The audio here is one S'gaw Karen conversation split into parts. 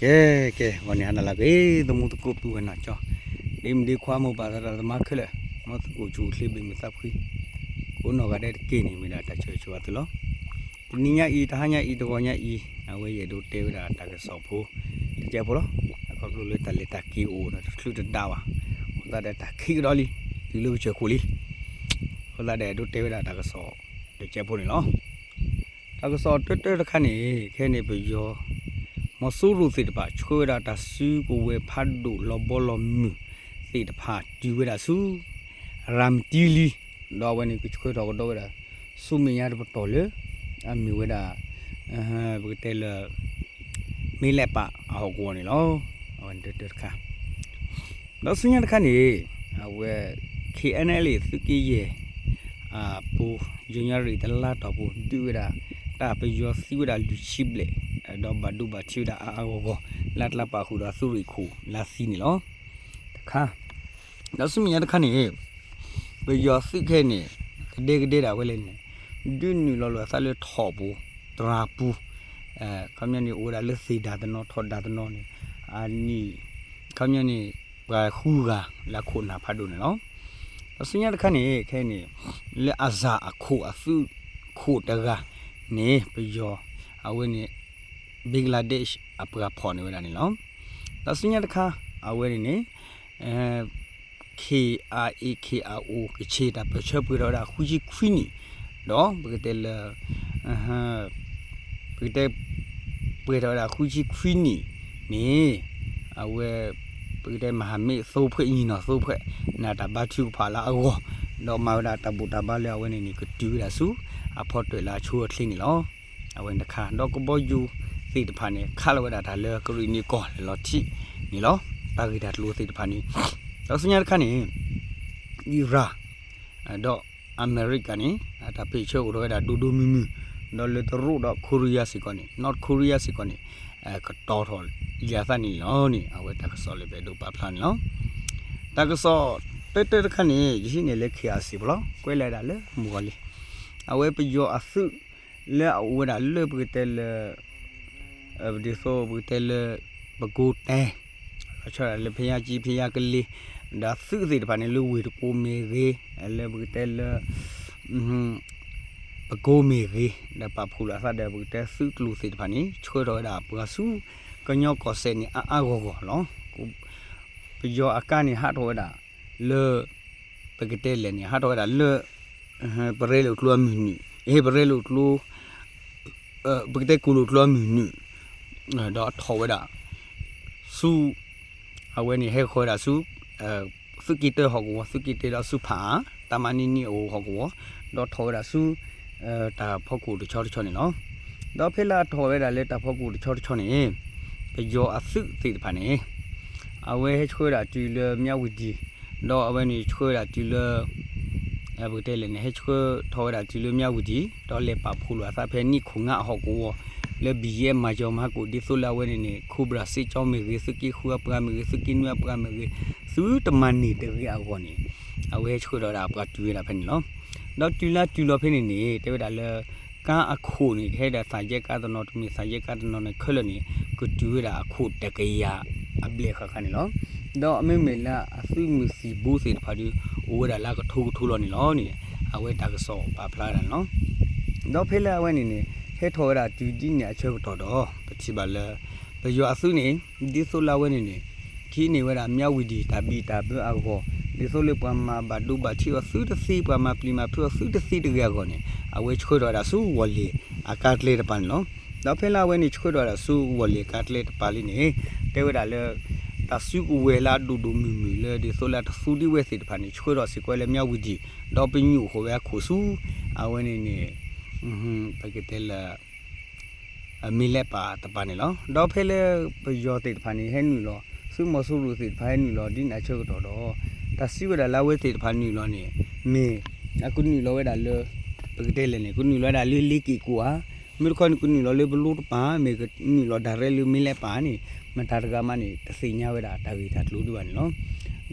ကဲ ကဲ ဂီၤန့ၣ်ဟါနၤလၢအဂ့ၤ သမူသကိးပုၢ်ဝဲၢ်နီၢ်ကၠီ, ဒ့မုၣ်ဒ့ခွါ မိၢ်ပၢ်သရၣ်သမါခဲလၢာ်, မ်သုကအိၣ်ဆူၣ်အိၣ်ချ့ ဘၣ်မုာ်သးဖှံ ကိးနီၢ်ဂၤဒဲးတက့ၢ်န့ၣ် မ့ၢ်ဒၣ်တၢ်ဆၢဂ့ၤဆၢဝါသုလီၤ. တနံၤညါအံၤ တဟါညါအံၤ တဂီၤညါအံၤ အဝဲယအဲၣ်ဒိးတဲဝဲဒၣ်တၢ်ကစီၣ်ဖိ တကဲဖိလီၤ. ခီဖျိလၢတၢ်လဲၤတၢ်က့ၤအိၣ်ဒီးတချုးတဒါဘၣ်, အဃိသတးဒီးတၢ်ခံးကဒီးလံ, တုၤလၢပစၢၤခိၣ်လံ, အဃိသတးဒီးအဲၣ်ဒိးတဲဝဲဒၣ်တၢ်ကစီၣ်တကဲဖိန့ၣ်လီၤ. တၢ်ကစီၣ်တၢတၢတခါန့ၣ် ခဲအံၤန့ၣ် ပယီၤ မီၤစိရိၤသ့ၣ်တဖၣ် ဆှၢဝဲဒၣ်တၢ်စုကဝဲၤဖးဒိၣ်လီၤဘီလီၤမုၢ်သ့ၣ်တဖၣ် တုၤဝဲဒၣ်ဆူ ရၤမတံလံ, ဒီးအဝဲန့ၣ် ကဆှၢထီၣ်ကဒီးဝဲဒၣ် ဆူမဲာ်ညါတပတီၢ်လၢ အမ့ၢ်ဝဲဒၣ် ပကတဲလၢ မ့ၢ်လဲၣ်ပာ်အဟီၣ်ကဝီၤန့ၣ်လီၤ. အဝဲန့ၣ်တၢတၢတခါ ဒီးဆူညါတခါန့ၣ် အဝဲ ခ့ၣ်အဲၣ်အဲၣ်လ် သုးက့ယဲၢ် အပူၤ ယနူၤအါရံၤတလါတီၢ်ပူၤ ဒုးဝဲဒၣ် တၢ်ပယီၤသံဝဲဒၣ်လွံၢ်ဆံဘျဲၣ်, ဒီးဘၣ်ဒိဘၣ်ထံးဝဲဒၣ်အါအါဂီၢ်ဂီၢ် လၢတလါပာ်ဃုာ်ဒီးသုးရ့ၣ်ခိၣ်လၢသံန့ၣ်လီၤ. တခါ ဒီးဆူမဲာ်ညါတခါန့ၣ် ပယီၤသုးခဲအံၤန့ၣ် ကဒဲကဒဲဒၣ်ဝဲလဲၣ်န့ၣ် ဒုးနုာ်လီၤလိာ်အသးလၢထိၣ်ပူၤ တြၤပူၤ, ခီပညီန့ၣ် အိၣ်ဝဲဒၣ်လၢသ့ၣ်ဒၣ်တနီၤ ထိၣ်ဒၣ်တနီၤန့ၣ် အနံၣ် ခီပညီန့ၣ် ပှၤဃုဂၤလၢအခိၣ်နၢ်ဖးဒိၣ်န့ၣ်လီၤ. ဒီးဆူညါတခါန့ၣ် ခဲအံၤန့ၣ် လၢအစၢ်အခိၣ်အသုးခိၣ်တဂၤန့ၣ် ပယီၤ အဝဲန့ၣ် Bangladesh အပှၤဖီၣ်န့ၢ်ဝဲဒၣ်န့ၣ်လီၤ. ဒီးဆူညါတခါ အဝဲန့ၣ်န့ၣ် ခ့ၣ်အါအ့ၣ် ခ့ၣ်အါအိၣ် ကချ့ၣ်တၢ်ပၢၢ်ဆၢပှဲၤထီၣ်ဝဲဒၣ်ဃုဆံခွံနံၣ်, ဒီးပကတဲလၢ ပကတဲ ပှဲၤထီၣ်ဝဲဒၣ်ဃုဆံခွံနံၣ်န့ၣ် အဝဲ ပကတဲမၤဟးမ့ၣ်သိဖှဲၣ် ညီၣ်နီၢ်သိဖှဲၣ် နၢ်တၢ်ဘါထုကဖၣ်လၢအဂီၢ်, ဒီးမၤဝဲဒၣ်တၢ်ဘူၣ်တၢ်ဘါလၢအဝဲန့ၣ်န့ၣ် ကတုၤဝဲဒၣ်ဆူ အဖီတၢၣ်လၢအဆိအချ့န့ၣ်လီၤ. အဝဲန့ၣ်တခါ ဒီးကဘီယူၤသ့ၣ်တဖၣ်န့ၣ် ခးလီၤဝဲဒၣ်တၢ်လၢကရ့ၣ်နံၤကီၢ်လဲၤလီၤထံးန့ၣ်လီၤ. တၢ်ဂ့ၢ်တၢ်ကျိၤသ့ၣ်တဖၣ်န့ၣ် ဒီးဆူညါတခါန့ၣ် အံရၣ် ဒီးအမဲရကၤန့ၣ် အတၢ်ဖ့ၣ်ဆၢအိၣ်ထီၣ်ဝဲဒၣ်ဒိၣ်ဒိၣ်မုၢ်မုၢ်, ဒီးလၢတရူးဒီး Korea စ့ၢ်ကီးန့ၣ် North Korea စ့ၢ်ကီးန့ၣ် ကတီၤထီၣ်ယသးန့ၣ်လီၤန့ၣ် အဝဲတၢ်ကစီၣ်လၢပအဲၣ်ဒိးပာ်ဖျါန့ၣ်လီၤ. တၢ်ကစီၣ်တၢတၢတခါန့ၣ် ယဟံးန့ၢ်လၢ ခ့ၣ်အါစံၣ် ပလီၤ ကွဲးလီၤဒၣ်လၢမုၢ်ဂီၤလံ, အဝဲပယီၤအသုးလၢအအိၣ်ဝဲဒၣ်လၢပကတဲလၢ ဒ်သိး ပကတဲလၢ ပကိးတဲ လီၤဆီဒၣ်လၢဖယါကံ ဖယါကလ့ ဒီးသုးသ့ၣ်တဖၣ်န့ၣ် လၢဝ့ၢ်တကိးမ့ၢ်ဂ့ၤ, လၢပကတဲလၢ ပကိးမ့ၢ်ဂ့ၤ, ဒီးပာ်ဖှိၣ်လိာ်အသးဒီး ပကတဲသုးကျိၤသ့ၣ်တဖၣ်န့ၣ် ဆှၢထီၣ်ဝဲဒၣ်ပှၤဆူ ကညီကီၢ်စဲၣ်န့ၣ် အါအါဂီၢ်ဂီၢ်လီၤ. ပယီၤအကါန့ၣ် ဟးထီၣ်ဝဲဒၣ်လၢ ပကတဲလဲၣ်န့ၣ် ဟးထီၣ်ဝဲဒၣ်လၢ ပရဲလိာ်ကျိအမုၢ်နုာ်, ဟ့ၣ် ပရဲလိာ်ကျိ ပကတဲကိၣ်လိာ်ကျိအမုၢ်နုာ်, ဒီးထီၣ်ဝဲဒၣ်ဆူ အဝဲန့ၣ်ဟဲဃီၤဝဲဒၣ်ဆူ သုးက့တၢဟီၣ်ကဝီၤ, သုးက့တၢဒီးဆူဖးအါ တၢ်မၤနံၤနံၤအအိၣ်ဟီၣ်ကဝီၤ, ဒီးထီၣ်ဝဲဒၣ်ဆူ တၢ်ဖီခိၣ်တဆီတဆီန့ၣ်လီၤ. ဒီးဖဲလၢအထီၣ်ဝဲဒၣ်လၢတၢ်ဖီခိၣ်တဆီတဆီန့ၣ် ပယီၤအသုးသ့ၣ်တဖၣ်န့ၣ် အဝဲဟဲဆှၢဝဲဒၣ်တုၤလၢမၠၣ်ဝတံၣ်, ဒီးအဝဲန့ၣ်ဆှၢဝဲဒၣ်တုၤလၢ ပကတဲလဲၣ်န့ၣ် ဟဲဆှၢထီၣ်ဝဲဒၣ်တုၤလၢမၠၣ်ဝတံၣ်, ဒီးလဲၤပာ်ဖှိၣ်လိာ်အသးဖဲနံၣ်ခိၣ်ငါအဟီၣ်ကဝီၤ လၢဘံၣ်ယဲၢ်မၤကၠီၤမၤကိၣ် ဒ်သိးလၢအဝဲန့ၣ်န့ၣ် ခိၣ်ဘြၣ်စ့ကၠီမ့ၢ်ဂ့ၤ, သုးက့ဃုအပှၤမ့ၢ်ဂ့ၤ, သုးက့နွံအပှၤမ့ၢ်ဂ့ၤ, သုတမၤန့ၢ်တဂ့ၤအဂီၢ်န့ၣ် အဝဲဟဲဆှၢထီၣ်ဝဲဒၣ်အပှၤတုၤဝဲဒၣ်ဖဲန့ၣ်လီၤ. ဒီးတုၤလၢတုၤလီၤဖဲန့ၣ်န့ၣ် တဲဝဲဒၣ်လၢ ကါအခိၣ်န့ၣ် ကဟဲဒၣ်သးယဲၢ်ကါတနီၤ တမ့ၢ်သးယဲၢ်ကါတနီၤန့ၣ် ခဲလၢာ်န့ၣ် ကတုၤဝဲဒၣ်အခိၣ်တကယၤအဘျဲၣ်ဃၣ်ဃၣ်န့ၣ်လီၤ. ဒီးအမ့မ့ၢ်လၢအသုးမုၢ်သံၣ်ဘိသ့ၣ်တဖၣ်ဒီး အိၣ်ဝဲဒၣ်လၢအကထိကထိလီၤန့ၣ်လီၤန့ၣ် အဝဲတၢ်ကစီၣ်ပာ်ဖျါဝဲဒၣ်န့ၣ်လီၤ. ဒီးဖဲလၢအဝဲန့ၣ်န့ၣ် ဟဲထီၣ်ဝဲဒၣ်တုၤဒ်န့ၣ်အဆၢကတီၢ်ဒီး ပထံၣ်ဘၣ်လၢ ပယီၤအသုးန့ၣ် ဒ်သိးလၢအဝဲန့ၣ်န့ၣ် ကဟံးန့ၢ်ဝဲဒၣ်မၠၣ်ဝတံၣ်တၢ်ဘံၣ်တၢ်ဘၢအဂီၢ်, ဒ်သိးလၢပှၤမၤဘၣ်ဒိဘၣ်ထံးအီၤသုတသ့, ပှၤမၤပျံၤမၤဖုးအီၤသုတသ့တဂ့ၤအဂီၢ်န့ၣ် အဝဲဆှၢထီၣ်ဝဲဒၣ်ဆူဝီၢ်လ့ၣ်အကါကျဲတပၤန့ၣ်လီၤ. ဒီးဖဲလၢအဝဲန့ၣ်ဆှၢထီၣ်ဝဲဒၣ်ဆူဝီၢ်လ့ၣ်အကါကျဲတပၤလံန့ၣ် တဲဝဲဒၣ်လၢ တၢ်စုကဝဲၤလၢအဒိၣ်ဒိၣ်မုၢ်မုၢ်လၢ ဒ်သိးလၢတသူဒ်ဝဲသ့ၣ်တဖၣ်န့ၣ် ဆှၢထီၣ်စ့ၢ်ကီးလၢမၠၣ်ဝတံၣ်, ဒီးပညိၣ်ဃီၤဝဲအခိၣ်ဆူ အဝဲန့ၣ်န့ၣ် ပကတဲလၢ မ့ၢ်လဲၣ်ပာ်တပၤန့ၣ်လီၤ. ဒီးဖဲလၢပယီၤသ့ၣ်တဖၣ်န့ၣ် ဟဲနုာ်လီၤ, သုးမီၤစိရိၤသ့ၣ်တဖၣ်ဟဲနုာ်လီၤဒ်န့ၣ်အဆၢကတီၢ်ဒီး တၢ်စံးဝဲဒၣ်လၢအဝဲသ့ၣ်တဖၣ်နုာ်လီၤန့ၣ် မ့ၢ်အကနုာ်လီၤဝဲဒၣ်လၢ ပကတဲလဲၣ်န့ၣ် ကနုာ်လီၤဝဲဒၣ်လၢလ့က့ၣ်ကိးဧါ, မ့ၢ်တခီန့ၣ် ကနုာ်လီၤလၢပလိတပၤ မ့ၢ်ကနုာ်လီၤဒၣ်ရဲလၢမ့ၢ်လဲၣ်ပာ်န့ၣ် မတၤတဂၤမးန့ၣ် တသ့ၣ်ညါဝဲဒၣ်တၢ်ဂ့ၢ်တၢ်ကျိၤဒံးဘၣ်န့ၣ်လီၤ.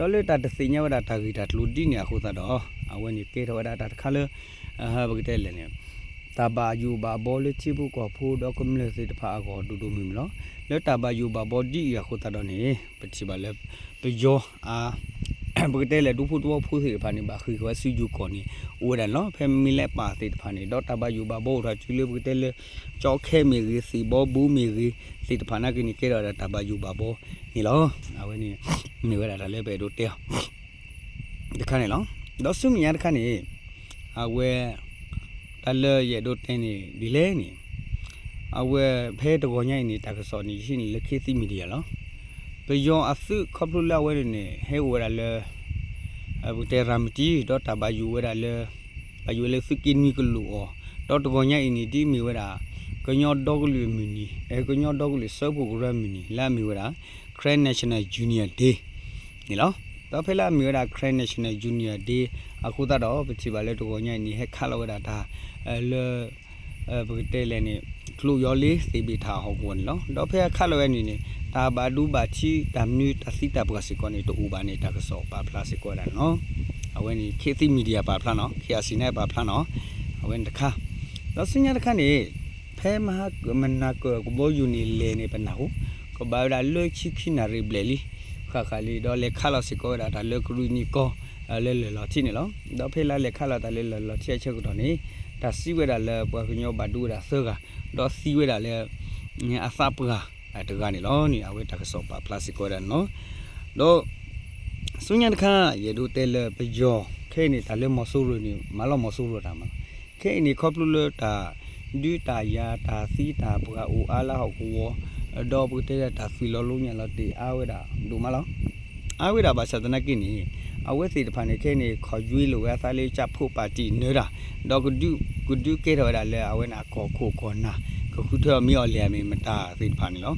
ဒီးလၢတၢ်တသ့ၣ်ညါဝဲဒၣ်တၢ်ဂ့ၢ်တၢ်ကျိၤဒ်န့ၣ်အဃိသတးဒီး အဝဲန့ၣ်ကဲထီၣ်ဝဲဒၣ်တၢ်တခါလၢ ပကတဲလဲၣ်န့ၣ် တၢ်ဘၣ်ယိၣ်ဘၣ်ဘီလၢထံဖိကီၢ်ဖိဒီးကမျၢၢ်သ့ၣ်တဖၣ်အဂီၢ်ဒိၣ်ဒိၣ်မုၢ်မုၢ်လီၤ. လၢတၢ်ဘၣ်ယိၣ်ဘၣ်ဘီဒ်အံၤအဃိသတးဒီးန့ၣ် ပထံၣ်ဘၣ်လၢ ပယီၤ ပကတဲလၢဒူဖိသဝီဖိသ့ၣ်တဖၣ်န့ၣ် ဘၣ်ဃ့ၢ်ဝဲဆူယိၤကီၢ်န့ၣ် အိၣ်ဝဲဒၣ်န့ၣ်လီၤ. ဖဲမ့ၢ်လၢပၢ်သ့ၣ်တဖၣ်န့ၣ် ဒီးတၢ်ဘၣ်ယိၣ်ဘၣ်ဘီအိၣ်ထီၣ်တုၤလၢပကတဲလၢ ကၠီခဲမ့ၢ်ဂ့ၤ သ့ၣ်ဘီဘိမ့ၢ်ဂ့ၤ သ့ၣ်တဖၣ်နာ်က့န့ၣ် ကဲထီၣ်ဝဲဒၣ်တၢ်ဘၣ်ယိၣ်ဘၣ်ဘီန့ၣ်လီၤ. အဝဲန့ၣ် မ့ၢ်ဝဲဒၣ်တၢ်လၢပအဲၣ်ဒိးတဲအီၤ တခါန့ၣ်လီၤ. ဒီးဆူမဲာ်ညါတခါန့ၣ် အဝဲ တၢ်လၢယအဲၣ်ဒိးတဲန့ၣ်ဒ်လဲၣ်န့ၣ် အဝဲဖဲတဂီၤညါအံၤန့ၣ် တၢ်ကစီၣ်န့ၣ် ယဟံးန့ၢ်လၢ ခေတ်သစ် Media လီၤ. ပယီၤအသုးခီဖျိလၢအဝဲန့ၣ်န့ၣ် ဟဲအိၣ်ဝဲဒၣ်လၢ ပကတဲရၤမတံ ဒီးတၢ်ဘၣ်ယိၣ်ဝဲဒၣ်လၢ ဘၣ်ယိၣ်ဝဲလၢသုးက့နွံကလိာ်အီၤ ဒီးတဂီၤညါအံၤန့ၣ် ဒ်မ့ၢ်ဝဲဒၣ် ကညီဒီကလုာ်အမုၢ်နံၤ ကညီဒီကလုာ်စၢဖှိၣ်ကရၢမုၢ်နံၤ လၢအမ့ၢ်ဝဲဒၣ် Karen National Union Day န့ၣ်လီၤ. ဒီးဖဲလၢအမ့ၢ်ဝဲဒၣ် Karen National Union Day အဃိသတးဒီး ပထံၣ်ဘၣ်လၢတဂီၤညါအံၤန့ၣ် ဟဲခးလီၤဝဲဒၣ်တၢ် လၢ ပကတဲလဲၣ်န့ၣ် ကျိယီလ့သ့ၣ်ဘ့ၣ်ထၣ်အဟီၣ်ကဝီၤန့ၣ်လီၤ. ဒီးဖဲအခးလီၤဝဲန့ၣ်န့ၣ် တၢ်ဘၣ်ဒိဘၣ်ထံး တၢ်မနုၤတၢ်သံတၢ်ပှၢ်စ့ၢ်ကီးန့ၣ် တအိၣ်ဘၣ်န့ၣ် တၢ်ကစီၣ်ပာ်ဖျါစ့ၢ်ကီးဝဲဒၣ်န့ၣ်လီၤ. အဝဲန့ၣ် ခေတ်သစ် Media ပာ်ဖျါန့ၣ်လီၤ. ခ့အစံးန့ၣ်ပာ်ဖျါန့ၣ်လီၤ. အဝဲန့ၣ်တခါ ဒီးဆူညါတခါန့ၣ် ဖဲမဟါကၢၣ် မနၤကၢၣ်ကဘီယူၤန့ၣ်လဲၤန့ၣ် ပနၢ်ဟူ ကဘၣ်ဝဲဒၣ်လၢဆံခံနၣ်ရံၣ်ဘျဲၣ်လံ ဃၣ်ဃၣ်လံ ဒီးလဲၤခးလီၤစ့ၢ်ကီးဝဲဒၣ်တၢ်လၢကရံၣ်နံၣ်ကီၢ် လၢလၢၢ်လီၤထံးန့ၣ်လီၤ. ဒီးဖဲလၢလဲၤခးလီၤတၢ်လၢလၢၢ်လီၤထံးအဆၢကတီၢ်န့ၣ် တၢ်စံးဝဲဒၣ်လၢပှၤကညီဘၣ်ဒိဝဲဒၣ်သၢဂၤ ဒီးသံဝဲဒၣ်လၢ အသးပှၢ်တဂၤန့ၣ်လီၤန့ၣ် အဝဲတၢ်ကစီၣ်ပာ်ဖျါစ့ၢ်ကီးဝဲဒၣ်န့ၣ်လီၤ. ဒီး ဆူညါတခါ ယအဲၣ်ဒိးတဲလၢပယီၤ ခဲအံၤန့ၣ် တၢ်လၢမီၤစိရိၤန့ၣ် မၤလီၤမီၤစိရိၤတၢ်မးလီၤ. ခဲအံၤန့ၣ် ခီဖျိလၢတၢ်ဒုးတၢ်ယၤ တၢ်သံတၢ်ပှၢ်အိၣ်အါလၢဟီၣ်ကဝီၤ ဒီးပကတဲဒၣ်တၢ်သွံၣ်လီၤလိညၣ်လီၤတ့ၢ်အါဝဲဒၣ်ဒိၣ်မးလီၤ. အါဝဲဒၣ်ဘၣ်ဆၣ်သနာ်က့န့ၣ် အဝဲသ့ၣ်တဖၣ်န့ၣ် ခဲအံၤန့ၣ် ခီၣ်ယွ့လိာ်ဝဲအသးလၢကၠၢ်ဖိပၣ်တံၣ်နၢၤတၢ် ဒီး ကဒုးကဲထီၣ်ဝဲဒၣ်လၢအဝဲန့ၣ်အကီၢ်ခိၣ်ကီၢ်နၢ် ကဃုထၢအီၤမ့ၢ်အီၤလဲၣ်အမ့ၢ်မတၤသ့ၣ်တဖၣ်န့ၣ်လီၤ.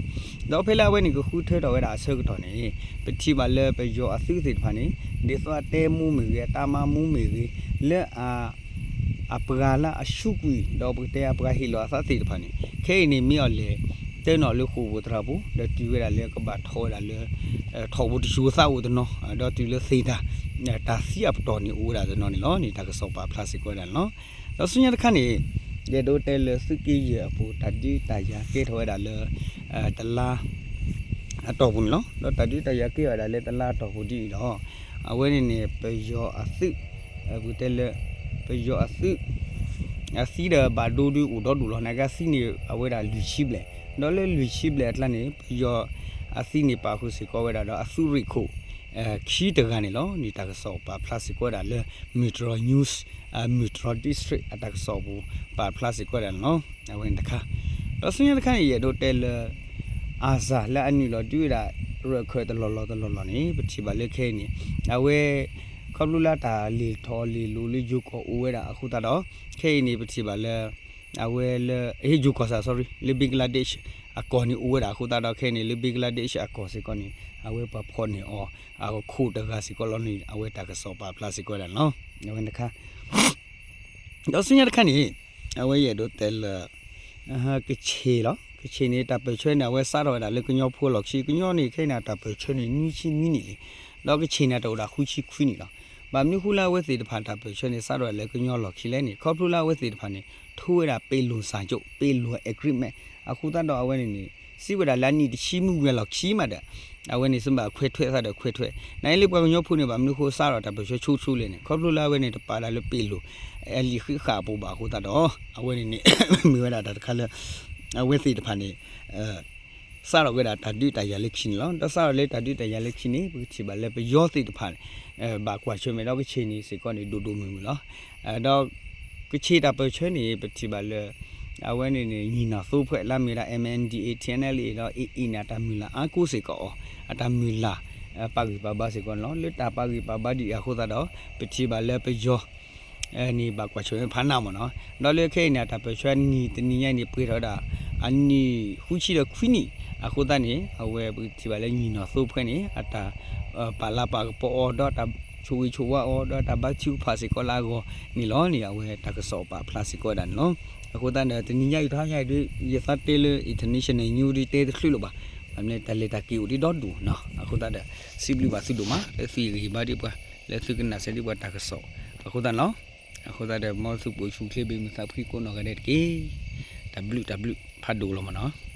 ဒီးဖဲလၢအဝဲန့ၣ်ကဃုထၢထီၣ်ဝဲဒၣ်အဆၢကတီၢ်န့ၣ် ပထံၣ်ဘၣ်လၢပယီၤအသုးသ့ၣ်တဖၣ်န့ၣ် ဒ်သိးအတဲမူမ့ၢ်ဂ့ၤ အတၢ်မၤမူမ့ၢ်ဂ့ၤ လၢ အပှၤလၢအဆူးကွံာ် ဒီးပကတဲအပှၤဟ့ၣ်လီၤအသးသ့ၣ်တဖၣ်န့ၣ် ခဲအံၤန့ၣ်မ့ၢ်အီၤလဲၣ် တၢနီၣ်လၢဃိာ်ပူၤသရၣ်ပူၤ ဒီးတုၤဝဲဒၣ်လၢကဘၣ်ထီၣ်ဝဲဒၣ်လၢ ထီၣ်ပူၤတစိၤသးအိၣ်တနီၤ ဒီးတုၤလၢသ့ၣ်တၢ် တၢ်သံအပတီၢ်န့ၣ်အိၣ်ဝဲဒၣ်တနီၤန့ၣ်လီၤန့ၣ် တၢ်ကစီၣ်ပာ်ဖျါစ့ၢ်ကီးဝဲဒၣ်န့ၣ်လီၤ. ဒီးဆူညါတခါန့ၣ် ယအဲၣ်ဒိးတဲလၢသုးက့ယဲၢ်အပူၤ တၢ်ဒုးတၢ်ယၤကဲထီၣ်ဝဲဒၣ်လၢ တလါ အတီၢ်ပူၤန့ၣ်လီၤ. ဒီးတၢ်ဒုးတၢ်ယၤကဲထီၣ်ဝဲဒၣ်လၢတလါအတီၢ်ပူၤဒ်အံၤဒီး အဝဲန့ၣ်န့ၣ် ပယီၤအသုး ပကတဲလၢ ပယီၤအသုး အသံဒီးဘၣ်ဒိဒုးအိၣ်ဒီဒူၣ်လီၤ. နာ်က့အသံန့ၣ် အဝဲဒၣ်လွံၢ်ဆံဘျဲၣ် ဒီးလၢလွံၢ်ဆံဘျဲၣ်အကျါန့ၣ် ပယီၤအသံန့ၣ်ပာ်ဃုာ်စ့ၢ်ကီးဝဲဒၣ်ဒီးအသုးရ့ၣ်ခိၣ် ခံတဂၤန့ၣ်လီၤန့ၣ် တၢ်ကစီၣ်ပာ်ဖျါစ့ၢ်ကီးဝဲဒၣ်လၢ Metro News Metro District အတၢ်ကစီၣ်ပူၤ ပာ်ဖျါစ့ၢ်ကီးဝဲဒၣ်န့ၣ်လီၤ. အဝဲန့ၣ်တခါ ဒီးဆူညါတခါန့ၣ် ယအဲၣ်ဒိးတဲလၢ အစၢ်လၢအနုာ်လီၤဒုးဝဲဒၣ် ရၢၢ်ခၢၣ်တလီၢ်လီၢ်တလီၢ်လီၢ်န့ၣ် ပထံၣ်ဘၣ်လၢခဲအံၤန့ၣ် အဝဲ ခီဖျိလၢတၢ်လ့ၢ်ထီၣ်လ့ၢ်လီၤလၢယိၤကီၢ်အိၣ်ဝဲဒၣ်အဃိသတးဒီး ခဲအံၤန့ၣ် ပထံၣ်ဘၣ်လၢ အဝဲလၢ ဟ့ၣ်ယိၤကီၢ်စၢ် sorry လၢ Bangladesh အကီၢ်န့ၣ်အိၣ်ဝဲဒၣ်အဃိသတးဒီး ခဲအံၤန့ၣ် လၢ Bangladesh အကီၢ်စ့ၢ်ကီးန့ၣ် အဝဲပှၤဖီၣ်န့ၢ်အီၤ အခိၣ်တဂၤစ့ၢ်ကီးလီၤန့ၣ် အဝဲတၢ်ကစီၣ်ပာ်ဖျါစ့ၢ်ကီးဝဲဒၣ်န့ၣ်လီၤ. အဝဲတခါ ဒီးဆူညါတခါန့ၣ် အဝဲယအဲၣ်ဒိးတဲလၢ ကချ့ၣ်လီၤ. ကချ့ၣ်န့ၣ် တၢ်ပၢၢ်ဆၢန့ၣ် အဝဲစးထီၣ်ဝဲဒၣ်လၢကညီဖိအလီၢ်ခံ ကညီန့ၣ် ခဲအံၤန့ၣ် တၢ်ပၢၢ်ဆၢန့ၣ် နွံဆံနွံနံၣ်လံ. ဒီးကချ့ၣ်န့ၣ်တအိၣ်ဒၣ်ဃုဆံခွံနံၣ်လီၤ. ဘၣ်မနုၤဃိလၢအဝဲသ့ၣ်တဖၣ်တၢ်ပၢၢ်ဆၢန့ၣ် စးထီၣ်ဝဲဒၣ်လၢကညီလီၢ်ခံလဲၣ်န့ၣ် ခီဖျိလၢအဝဲသ့ၣ်တဖၣ်န့ၣ် ထိဝဲဒၣ် ပ့ၤလိာ်စၣ်ကၠိ ပ့ၤလိာ် agreement အဃိသတးဒီးအဝဲန့ၣ်န့ၣ် စံးဝဲဒၣ်လၢအနံၣ်တဆံမုၢ်ဝဲလီၢ်ခံမးဒီး အဝဲန့ၣ်စ့ၢ်ဘၣ်ခွဲးထွဲသးဒီးခွဲးထွဲ နအံၤလၢပှၤကညီဖိန့ၣ် ဘၣ်မနုၤဃိစးထီၣ်တၢ်ပၢၢ်ဆၢဆိဆိလဲၣ်န့ၣ် ခီဖျိလၢအဝဲန့ၣ်တပာ်ဒၣ်လၢပ့ၤလိာ် အလံာ်ဃံးဃာ်အပူၤဘၣ်အဃိသတးဒီး အဝဲန့ၣ်န့ၣ် မ့ၢ်ဝဲဒၣ်တၢ်တခါလၢ အဝဲသ့ၣ်တဖၣ်န့ၣ် စးထီၣ်ဝဲဒၣ်တၢ်ဒုးတၢ်ယၤလၢခံန့ၣ်လီၤ. ဒီးစးထီၣ်လၢတၢ်ဒုးတၢ်ယၤလၢခံန့ၣ် ပကထံၣ်ဘၣ်လၢပယီၤသ့ၣ်တဖၣ် ဘၣ်ကွၢ်ဆၢၣ်မဲာ်ဒီးကချ့ၣ်န့ၣ်စ့ၢ်ကီးန့ၣ် ဒိၣ်ဒိၣ်မုၢ်မုၢ်လီၤ. ဒီးကချ့ၣ်တၢ်ပၢၢ်ဆၢန့ၣ် ပထံၣ်ဘၣ်လၢ အဝဲန့ၣ်န့ၣ် ညီနောင်သုံးဖွဲ့ လၢအမ့ၢ်ဝဲဒၣ် M N D A T N L A ဒီး A A န့ၣ် အတၢ်မုၢ်လၢ်အါကိးစ့ၢ်ကီးအီၤ အတၢ်မုၢ်လၢ် ပာ်ဂံၢ်ပာ်ဘါစ့ၢ်ကီးန့ၣ်လီၤ. လၢတၢ်ပာ်ဂံၢ်ပာ်ဘါဒ်အံၤအဃိသတးဒီး ပထံၣ်ဘၣ်လၢပယီၤ န့ၣ် ဘၣ်ကွၢ်ဆၢၣ်မဲာ်ဖးနးမ့ၢ်နီၤ. ဒီးလၢခဲအံၤန့ၣ် အတၢ်ပၢၢ်ဆၢနံၣ်တနံၤညါအံၤန့ၣ် ပှဲၤထီၣ်ဝဲဒၣ် အနံၣ်ဃုဆံဒီးခွံနံၣ် အဃိသတးန့ၣ် အဝဲပထံၣ်ဘၣ်လၢ ညီနောင်သုံးဖွဲ့ န့ၣ် အတၢ် ပာ်လၤပာ်ကပီၤအီၤ ဒီးတၢ်ဆိၣ်ဂ့ၤဆိၣ်ဝါအီၤ ဒီးတၢ်ဘါထုကဖၣ်စ့ၢ်ကီးလၢအဂီၢ်န့ၣ်လီၤန့ၣ် အဝဲတၢ်ကစီၣ်ပာ်ဖျါစ့ၢ်ကီးဝဲဒၣ်န့ၣ်လီၤ. အဃိသတးဒီး တနံၤညါအံၤတဟါညါအံၤဒ် ယသးတဲလၢ international news ဒ်တဲတချုးလၢၤဘၣ်. ဘၣ်မနုၤလဲၣ် တၢ်လဲၤတၢ်က့ၤအိၣ်ဒံးဒီဒူၣ်နီၤ. အဃိသတးဒီး စံးဘျုးဘၣ်သုဒိၣ်မး လၢသုဟ့ၣ်ဂံၢ်ဟ့ၣ်ဘါဒံးပှၤ လၢသုကနၣ်စဲဒံးပှၤတၢ်ကစီၣ် အဃိသတးန့ၣ်လီၤ. အဃိသတးဒီး မ်သုပိာ်ဆူၣ်ချ့ဘၣ်မုာ်သးဖှံကိးနီၢ်ဂၤဒဲးတက့ၢ်. တၢ်ဘျုးတၢ်ဘျုးဖးဒိၣ်လီၤမ့ၢ်နီၤ.